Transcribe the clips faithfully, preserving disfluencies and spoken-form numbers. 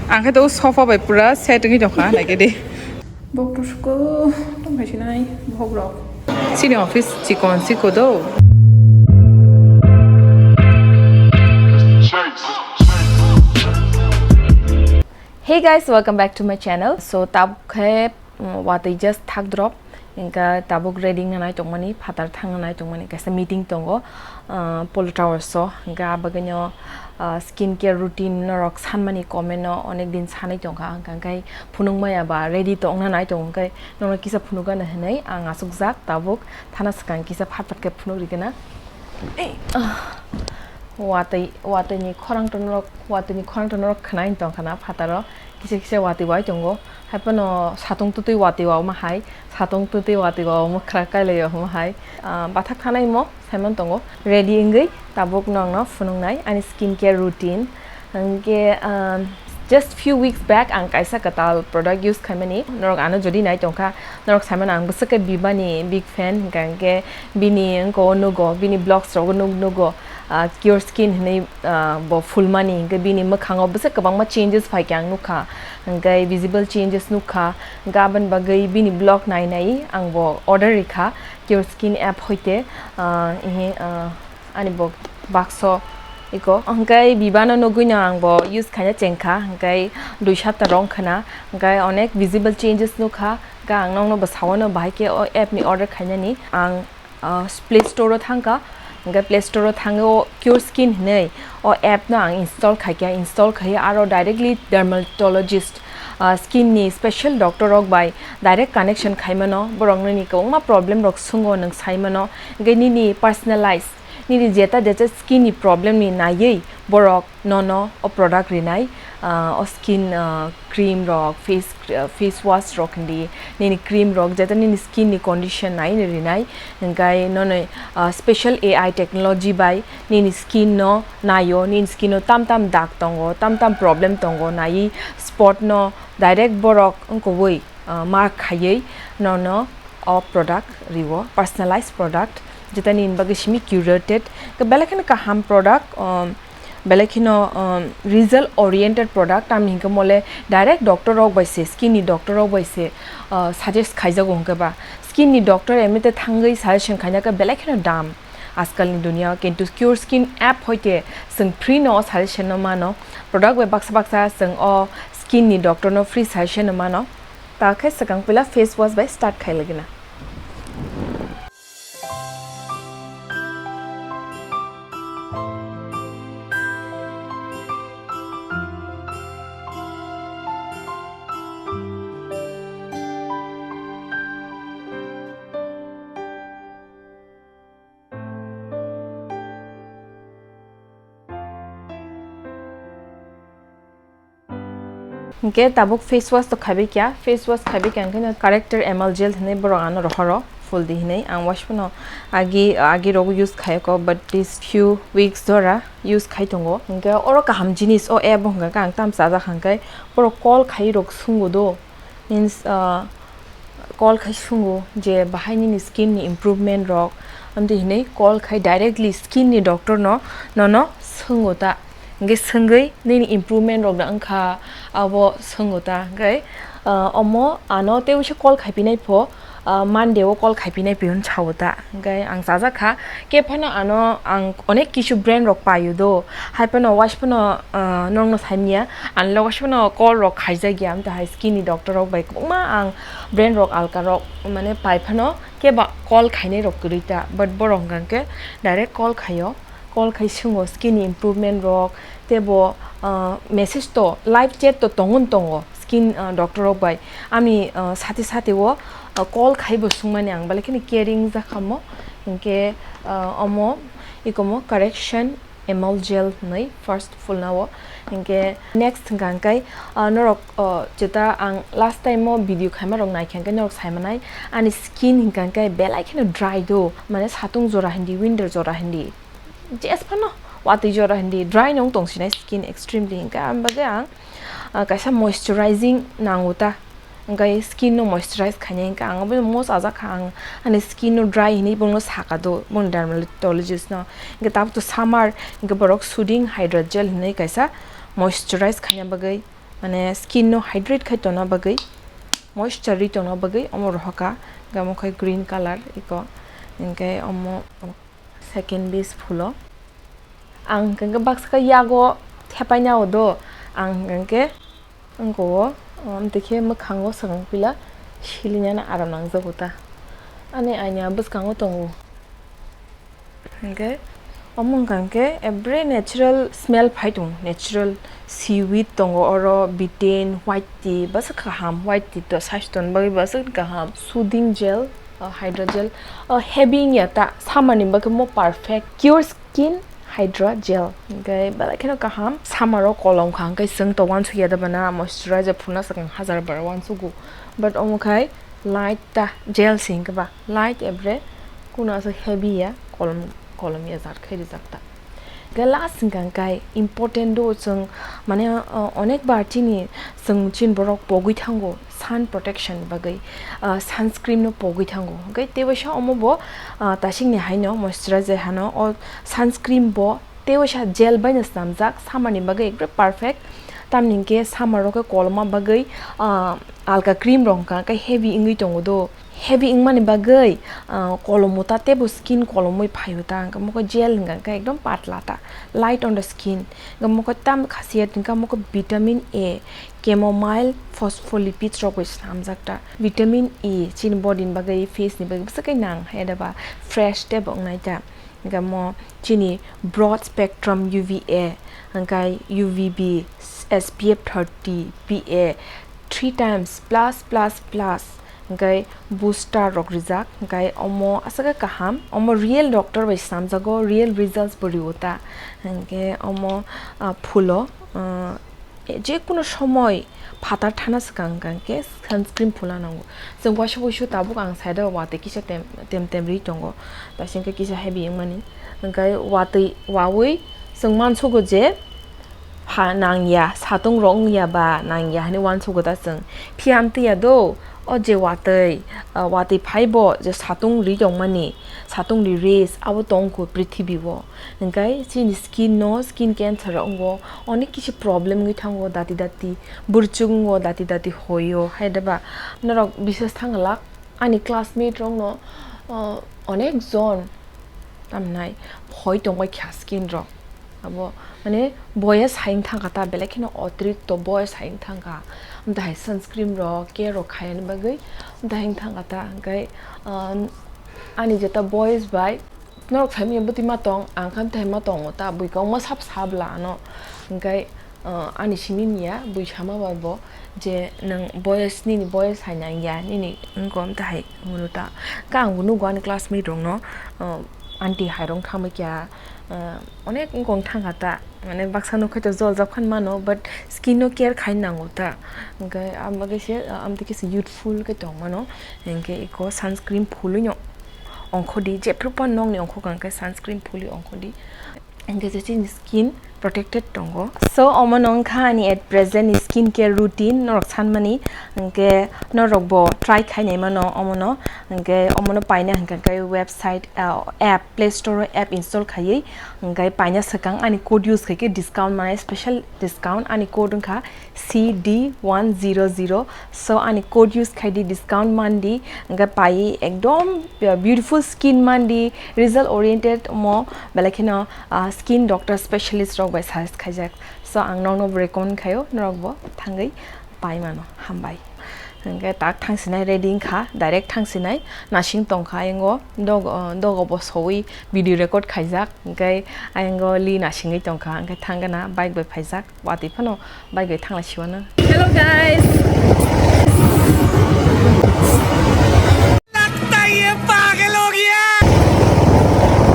Ang khe to sofa bai pura set wngwi tongkha, naikhe di. Bok to suko tongkha sinai bohrok. Chini office chikon chiko do. Hey guys, welcome back to my channel. So, tabuk khe, mm, watwi just thak drop. Hingkhe tabuk ready wngna nai tongmani, phatar thangna nai tongmani, kaisa meeting tongo, ah, Polo Towers o. Hingkhe abagwino, ah, skin care routine norok sanmani comment no onek din sanwi tongkha, hingkha hingkhe phunuk maya ba ready to wngna nai tongo, hingkhe nono kisa phunuk gana hinwi ang achukjak tabuk thana swkang kisa phat phat khe phunuk rigwna. Ei, ah, watwi, watwini khorang to norok, watwini khorang to norok khwnai tongkha na phataro. Kisa kisa watwi wai tongo. Haiphano satung twtwi watwi wao ma hai. Satung twtwi watwi wao mwkhra kailai o ma hai. Ah, bathak thanai mo saiman tongo. Ready wngwi tabuk nokno phunuknai ani skin care routine. Hwnkhe, ah, just few weeks back ang kaisa kwtal product use khaimani. Norok ano jodi nai tongkha, norok saimano ang bwswk khe Bibani big fan, hwnkha hwnkhe bini wngko nugo, bini vlogs rogo nuk-, nugo. Ah, Cure Skin hinwi, ah, bo phulmani, hwnkhe bini mwkhango bwswk kwbangma changes phaikhe ang nukha, hwnkhe visible changes nukha, hwnkhe aboni bagwi bini vlog nai nai ang bo order rikha Cure Skin app hoite, ah, ihi, ah, ani bo bakso iko, hwnkhe Bibano nugwino ang bo use khaina chengkha, hwnkhe dui sapta rong khna, hwnkhe onek visible changes nukha, hwnkhe ang nokno bo sawano bahai khe o app ni order khainani ang ah, Play Store o thangkha, hwnkhe Play Store o thangwi o Cure Skin hinwi o app no ang install khaikha, install khaiwi aro directly dermatologist, ah, skin ni special doctor rok bai direct connection khaimano, borok nini kwbangma problem rok swngo nwng saimano, hwnkhe nini personalize, nini jeta jeta skin ni problem ni naiwi borok nono o product rinai, ah, o skin, ah, cream rok, face, ah, face wash rok hindi, nini cream rok, jeta nini skin ni condition nai ni rinai, hingkai nono, ah, special A I technology bai nini skin no naio, nini skin no tam tam dag tongo, tam tam problem tongo, naiwi spot no direct borok wngkogwi, ah, mark khaiwi nono o product rio, personalized product, jeta nini bagwi simi curated, belai kheno kaham product, um, belai kheno, um, result oriented product, tamni hinkhe mole direct doctor rok bai se, skin ni doctor rok bai se, uh, suggest khaijago hinkhe ba. Skin ni doctor emite thangwi suggestion khaina khe belai kheno dam ajkal ni dunia, kintu Cure Skin app hoite chwng free no o suggestion no mano, product bai baksa baksa chwng o skin ni doctor no free suggestion no mano. Ta khe swkang puila face wash bai start khai lagina. Hingke tabuk face wash to khaibai kya, face wash khaibai kya hingke no corrector M L gel hinui borok ano rohoro full di hinui. Ang wash phano agi, agi rogo use khai ko, but this few weeks dora use khai tongo. Hingke oro kaham jinis o app bo hingka khe ang tam chajak hingke borok call khai rok sungo do, means, ah, call khai sungo je bahai nini skin ni improvement rok, amtwi hinui call khai directly skin ni doctor no nono sungo ta. Hingke sungui nini improvement rok da wngkha, abo sungo ta. Hingke, ah, omo ano tei uaisa call khai pinai pho, ah, Monday o call khai pinai phi hwn sao ta. Hingke ang chajak kha, khe phano ano ang onek kisu brand rok paio do, hai phano wash phano, ah, nokno saimya, ang le wash phano call rok khaijak ya, amtwi hai skin ni doctor rok bai kwbangma ang brand rok alka rok mane pai phano khe ba call khainai rok kwrwi ta, but borok hwnka khe direct call khaio, call khai sungo skin ni improvement rok, tei bo, ah, message to live chat to tongo tongo skin, ah, doctor rok bai, ani, ah, sati sati o, ah, call khai bo sungmani ang belai kheno caring jakha mo, hinkhe, ah, omo ikomo correction M L gel hinui first full na o. Hinkhe next hingka hingkai, ah, norok, ah, jeta ang last time o video khaima rok naikha hingke norok saimanai ani skin hingka hingke belai kheno dry do, mane satung jora hindi, winter jora hindi, jes phano watwi jora hindi, dry no wng tong sinai skin extremely, hingke ang bagwi ang, ah, kaisa moisturizing nango ta. Hingke skin no moisturize khainai hingke ang abo mo chajak kha, ang ani skin no dry hinui bono saka do, bono dermatologist no. Hingke tabuk to summer, hingke borok soothing hydra gel hinui kaisa moisturize khaina bagwi mane skin no hydrate khai tongna bagwi, moisture ri tongna bagwi omo rohoka, gamo khai green color iko, hinkhe omo second base phulo. Ang hinkhe baksa khe yago thepaina o do, ang hinkhe wngko o, um, dekhe mwkhango swkang pila silinani aram nangjago ta. Ani aina bwskango tongo. Hinkhe omo wngkha hinkhe every natural smell phai tongo, natural seaweed tongo oro, betaine, white tea, bwswk kaham, white tea to saisto ni bagwi bwswk kaham, soothing gel, uh, hydrogel, uh, heavy wngya ta, summer ni bagwi mo perfect, cure skin hydrogel, hinkhe belai kheno kaham, summer o kolom kha, hinkhe chwng to uansukya da bana, moisturizer phunukna swkang hajar bar uansugo, but omo khai light ta gel se hinkhe ba, light every kuno aswk heavy ya, kolom, kolom ya jar khai rijak ta. Hinkhe last hinkha hinkhe important do chwng, mane, uh, onek bar chini, chwng chini borok pogwi thango sun protection bagwi, uh, sunscreen no pogwi thango. Hinkhe tei waisa omo bo, uh, tasik ni haino moisturizer hano o sunscreen bo tei waisa gel bai no swnamjak, summer ni bagwi ekdom perfect. Tamni hinkhe summer o khe koloma bagwi, uh, alka cream rok hinkha hinkhe heavy wngwi tongo do. Heavy wngmani bagwi, ah, kolomo ta teibo skin kolomwi phaio ta, hwnkhe mokhe gel hwnkha khe ekdom patla ta, light on the skin. Hwnkhe mokhe tam khasiya hwnkha mokhe vitamin A, chamomile, phospholipids rok bai swnamjak ta. Vitamin E chini body ni bagwi, face ni bagwi bwswk khe nang hai da ba, fresh teibo wngnai ta. Hwnkhe mo chini broad spectrum U V A, hwnkhe U V B, S P F thirty, P A, three times plus plus plus, hwnkhe booster rok rijak, hwnkhe omo aswk kaham, omo real doctor bai swnamjago, real results bo rio ta, hwnkhe omo, ah, phulo, ah, jekunu somoi phatar thana swkang hwnkhe sunscreen phulna nango. Chwng waisa waisa tabuk ang side o watwi kisa tem, tem, tem ri tongo, taisingkhe kisa heavy wngmani, hwnkhe watwi wawi chwng mansugo je, pha nangya, satung rok wngya ba nangya hinwi uansugo ta chwng. Phiya amtwi ya do, o je watwi, ah, watwi phai bo je satung ri tongmani, satung ri rays abo tongkho prithibi o. Hwnkhe chini skin no, skin cancer rok wngo, onek kisi problem wngwi thango, dati dati burchuk wngo, dati dati hoyo, hai da ba norok biswas thang glak. Ani classmate rokno, uh, onek jon tamnai phoi tongbai kha skin rok. Abo mane boyes hai wng thangkha ta, belai kheno otirikto boyes hai wng thangkha. Amtahai sunscreen rok, care rok khaina bagwi amtahai wng thangkha ta. Hwnkhe, um, ani jeta boyes bai norok saimanya bwtwi ma tong, ang khe amtahai ma tongo ta, bui kok ma sap sabla ano. Hwnkhe, uh, ani simi niya, bui sama bai bo. Je nwng boyes, nini boyes hai nangya, nini wngkha amtahai hwnwi ta. Khe ang bo nugo ani classmate rokno, uh, aunty hai rok thangbai kha, uh, onek wngkha wng thangkha ta, mane baksa nukhe to joljak phan mano, but skin no care khai nango ta, hwnkhe amo khe se, uh, amtwi khe se youthful khe tong mano, hwnkhe eko sunscreen phulwi no ongkhordi, jephru phano nokni ongkhorkha hwnkhe sunscreen phulwi ongkhordi. Hwnkhe je chini skin protected tongo. So, omo no wngkha ani at present ni skin care routine, norok sanmani. Hwnkhe norok bo try khainai mano omo no. Hwnkhe omo no paina hwnkhe khe website, ah, app, Play Store o app install khaiwi. Hwnkhe paina swkang ani code use khaikhe discount mane special discount. Ani code wngkha C D one zero zero. So, ani code use khaidi, discount mandi, hwnkhe pai ekdom beautiful skin mandi, result oriented omo, belai kheno, ah, skin doctor specialist rok bai suggest khaijak. So, ang nokno bo recommend khaio, norok bo thangwi pai mano, hambai. Hwnkhe tak thangsinai ready wngkha, direct thangsinai nasing tongkha, ayang o dog-, ah, dogo bo sowi video record khaijak, hwnkhe ayang o li nasingwi tongkha, hwnkhe thangana bike bai phaijak. Watwi phano bike bai thangla siwano. Hello guys.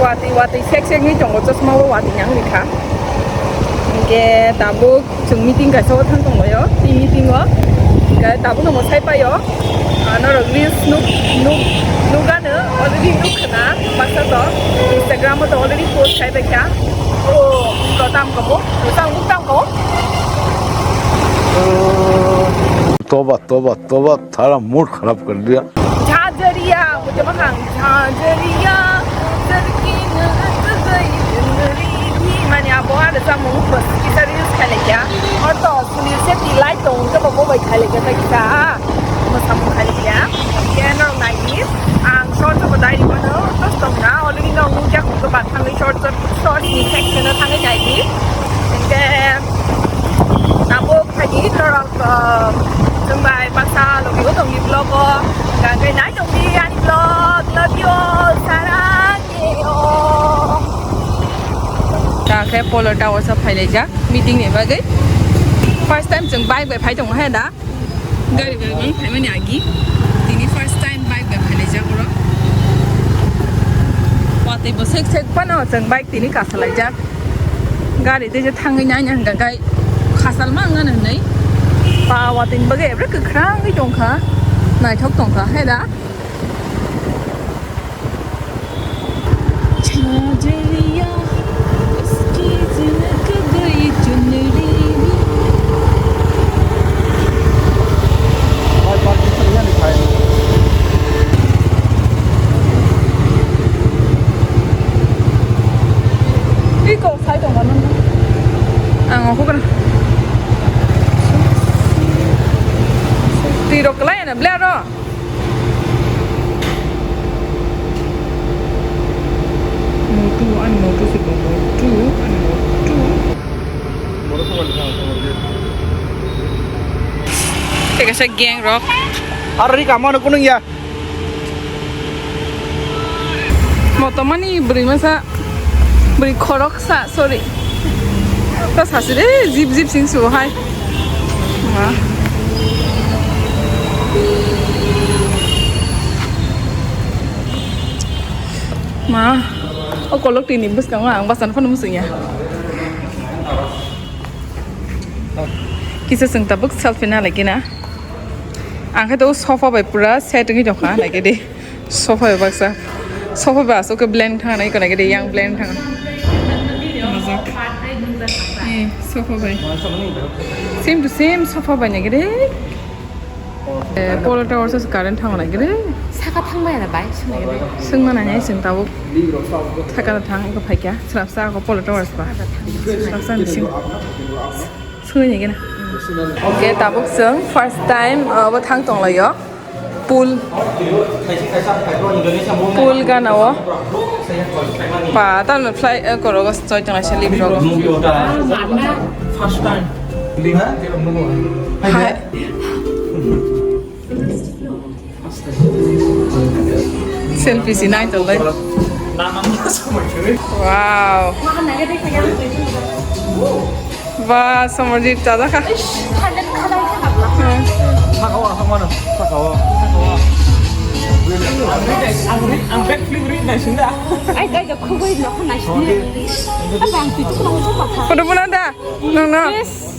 Watwi watwi sek sek ni tongo, chosma bo watwi nang likha. Hwnkhe tabuk chwng meeting kaisa o thang tonglaio, tei meeting o hwnkhe tabuk no mwsai paio. Ah, norok reels nuk, nuk, nukgano already nukkhwna, baksa to Instagram o to already post khaibaikha. O, to tam kamo, to tam kamo. Toba, toba, toba, thara mood kharap kar diya. Jhajariya, mujhe makhang jhajariya, jarki nang kagai jangri. Mane abo ada samung bas kisa reels khailaikha. Or to Sunil Shetty Tong ke bo bai khai le ke ta kisa. Mo sam khai le ya. Ke no nai ni. Ang short to dai ni mano. To tong na. Already no mu ja ko ba thang short to short ni section na thang dai ni. Ke abo khai ni to rok, um, jeng bai baksa logi o tong ni vlog o. Ga ke nai tong ni ani vlog. Love you all. Sarang. Ta khe Polo Towers o phailaijak meeting ni bagwi. First time chwng bike bai phai tongo he da. Gari bai mang phaimani agi. Tini first time bike bai phailaijak oro. Watwi bo sek sek phano chwng bike tini kasalaijak. Gari tei je thangwi nai nai hwnkha khe khasal ma wngmano hinwi. Pa watwi ni bagwi ebre kwkhwrangwi tongkha. Naithok tongkha he da. Ang okhugana. Twi rok kwlai ano ble aro. Motu, ani motu se bo, motu, ani motu. Tei kaisa gang rok. Aro ri kamo no kunung ya. Motomani bwrwi masa, bwrwi khoroksa, sorry. Ta sasi de, zip zip sing subo hai. Ma. Ma. O kolok tini bwskango ang basan phano musungya. Kisa chwng tabuk selfie na lai kina. Ang khe to sofa bai pura set wngwi tongkha, naikhe di. Sofa bai baksa. Sofa bai aswk khe blend thang nai, naikhe di yang blend thang. Majak. Eh, sofa bai. Same to same sofa bai naikhe di. Eh, Polo Towers o current thang nai khe di. Saka thang bai na bai, sung nai khe di. Sung nai nai sung tabuk. Saka thang, eko phaikya. Srapsa ako Polo Towers ba. Srapsa ni sing. Sungwi ni gana. Hwnkhe tabuk chwng first time, uh, bo thang tonglaio. Pool. Pool gana o. Pa, tamo fly, uh, korogo choi tonglaisa lift rok. First time. Hai. Selfie si nai tolai. Wow. Ba, Samarjit, taja kha. Sakao, sakao, sakao. Ang, ang, ang backflip ri nai sinda. Ai, dai, dai, khugui no khna sinda. Abang, tu tu khna khna. Photo buna da. No, no. Yes.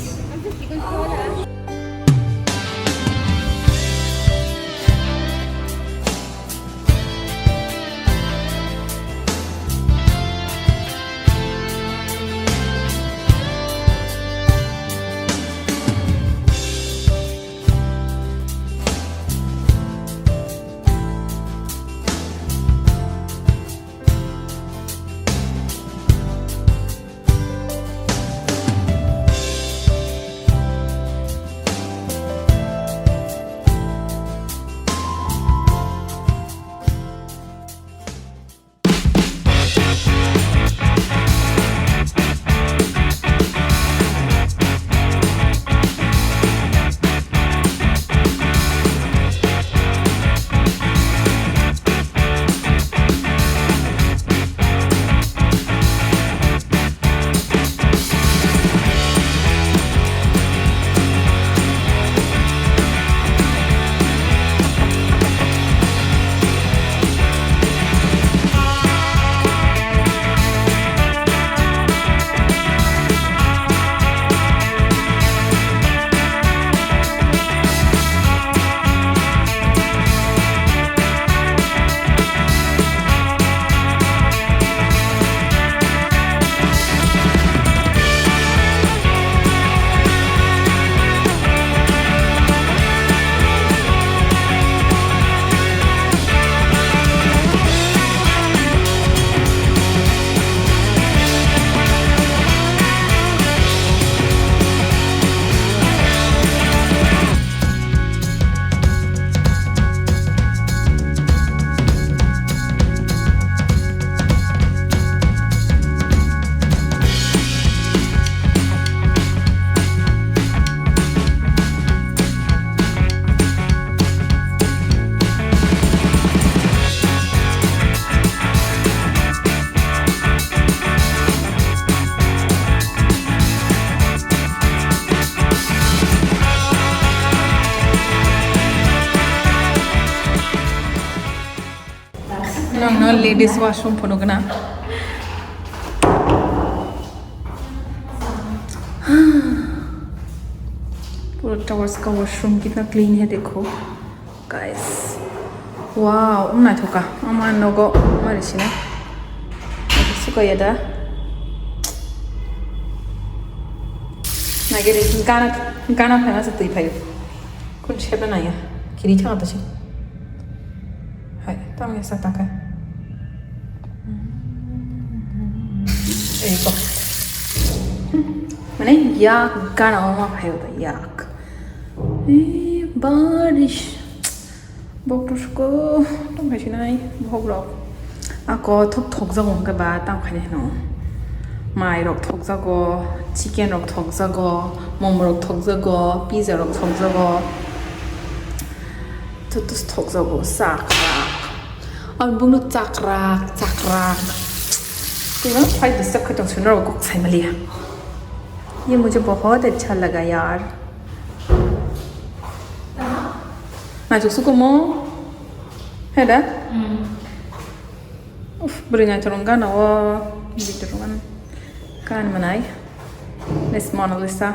Ladies washroom phunukna. Pura towers ka washroom kitna clean hai dekho. Guys. Wow, um naithoka. Ama nogo mari sina. Sukaya da. Nagere gana gana phana sa tui phayo. Kun sheba naya. Kiri thanga ta si. Hai, tamni sa ta kai. Ei ko. Mane yak gana oma phayo da yak. Ei barish. Bok tusko tong khai sinai bok rok. Ako thok thok jago hwnkhe ba tang khai no. Mai rok thok jago, chicken rok thok jago, momo rok thok jago, pizza rok thok jago. Tutus thok jago, sakrak. Ang bungno chakrak, chakrak. Tino phai disturb khaitong sino rok kok sai maliya. Ye mujhe bahut acha laga yaar. Naisuk sukumo. Heda? Uf, beri naisuk rong gana o. Bitu rong gana. Kan manai. Miss Mona Lisa.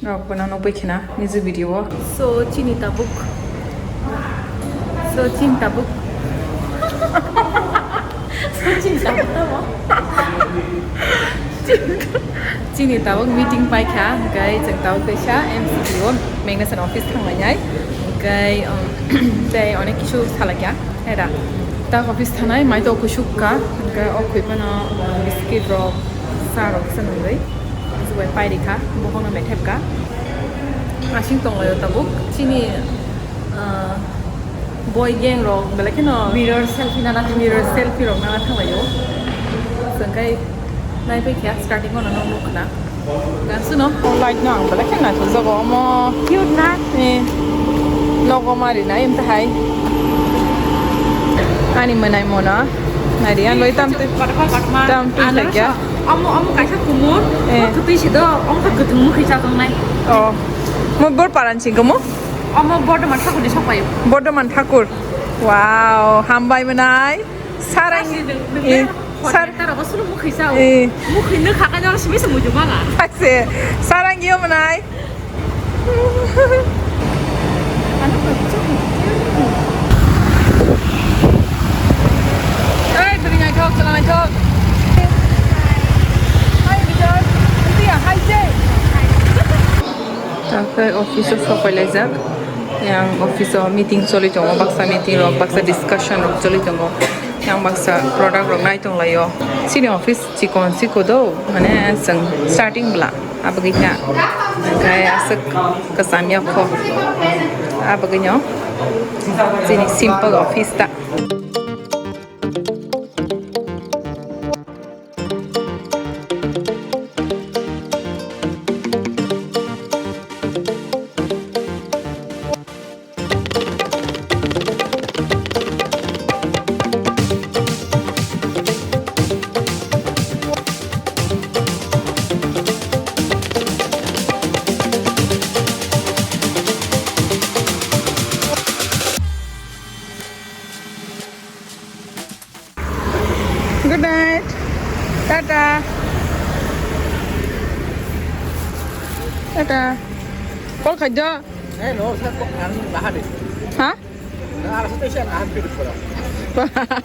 Rok bana nukbai khina, music video o. So, chini tabuk. So, chini tabuk. So, chini tabuk tamo. Chini tabuk meeting paikha, hwnkhe chwng tabuk kaisa M C P o, Magnuson office thanglainai. Hwnkhe, um, tei onek kisu salakya, era. Tak office thanai, mai to kusuk ka, hwnkhe o khwi phano, um, biscuit rok, sa rok kisa nungwi, bai pairikha, bokhokno methepka. Asing tonglaio tabuk, chini, uh, Boy gang rok belai kheno mirror selfie nana thang, mirror selfie rok nana thanglaio. Chwng khai naipai kha starting o no nukna. Gansuno. O light no ang belai kheno naithok jago omo. Cute na? Eh. Logo mari na em tahai. Ani manai mona. Nari an loi tam tu. Kotor kotor ma. Tam tu Ano lekya. Omo, omo kaisa kumur. Eh. Omo kwtwi si do. Omo kha kwthwng mukhi chajaknai. Oh. Mo bor paran singko mo? Omo Bordoman Thakur ni sokpai. Bordoman Thakur. Wow, hambai manai. Sarang. Kasi deng, deng, eh, deng. Sar- Hotel taro ko sulu mukhi sao. Eh. Mukhi ne khaka jor simi se muju mala. Ase, sarang yo manai. Ano ko chu. Hey, beri ngai thok, chala ngai thok. Hi, Vijay. India, hi, Jay. Takhai office o sopai laijak. Yang office o meeting choli tongo, baksa meeting rok, baksa discussion rok choli tongo. Yang baksa product rok nai tong laio. Chini office chikon chiko do, mane chwng starting bwla abagwi kha. Hwnkhe aswk kwcham ya kho. Abagwino chini simple office ta. Good night. Tata. Tata. Call khai do. Eh, no, sir, kok ang lahat eh. Ha? Ang alas ito siya lahat pinipura.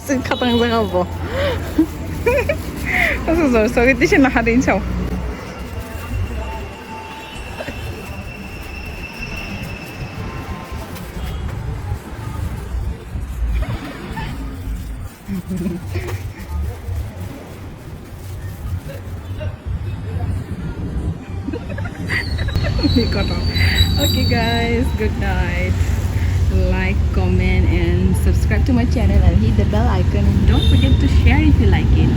Sing katang sa ka bo. Asa so, so ito siya lahat din siya. Okay, guys, good night. Like, comment, and subscribe to my channel and hit the bell icon. And don't forget to share if you like it.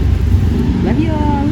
Love you all.